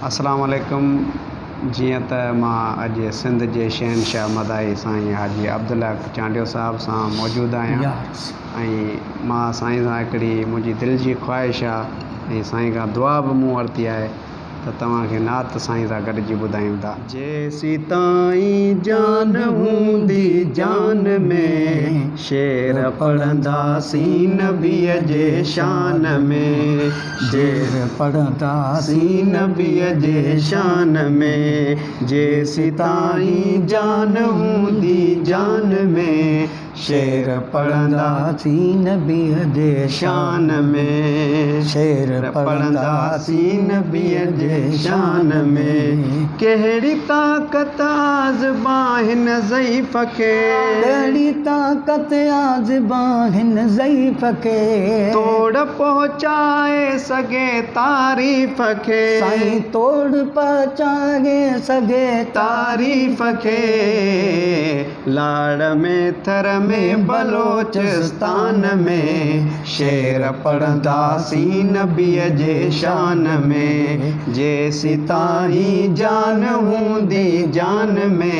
اسلام عليڪم جيئن ته مان اڄ سنڌ جي شهنشاهه مدائي سائين حاجي عبدالحق چانڊيو صاحب سان موجود آهيان ۽ مان سائين سان هڪڙي منهنجي دل جي خواهش آ ۽ سائين کان دعا به مون ورتي آهي ته توهان کي نعت سائين سان گڏجي ٻڌايون ٿا. جيسيتائين جان هوندي جان ۾، شعر پڙهنداسين نبيء جي شان ۾. شعر پڙهنداسين نبيء جي شان ۾، جيسيتائين جان هوندي جان ۾، شعر پڙهنداسين نبيء جي شان ۾، شعر پڙهنداسين نبيء جي شان ۾. ڪهڙي طاقت آ زبان هن ضعيف کي. ڪهڙي طاقت آ زبان هن ضعيف کي. توڙ پهچائي سگهي تعريف کي. سائين توڙ پهچائي سگهي تعريف کي. لاڙ ۾ ٿر ۾ بلوچستان ۾. شعر پڙهنداسين نبيء جي شان ۾. جيسيتائين جان هوندي جان ۾.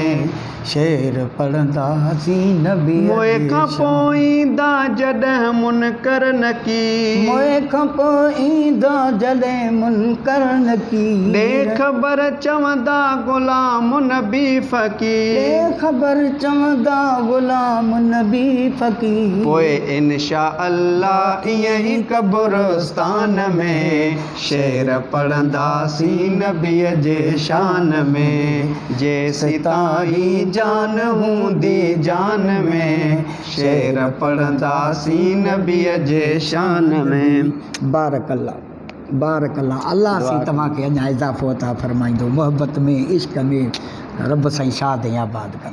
شعر پڙهنداسين نبيء جي موء کان شان. پوء ايندا جڏهن منڪر نڪير. موء کان پوء ايندا جڏهن منڪر نڪير. ڏي خبر چوندا غلام نبي فقير. ڏي خبر چوندا غلام نبي فقير. پوء انشاء الله ائين ئي قبرستان ۾. شعر پڙهنداسين نبيء جي شان ۾، جيسيتائين جان هوندي جان ۾، شعر پڙهنداسين نبيء جي شان ۾. بارڪ الله بارڪ الله الله سائين توهان کي اڃا اضافو عطا فرمائيندو محبت ۾ عشق ۾ رب سائين شاد ۽ آباد ڪندو.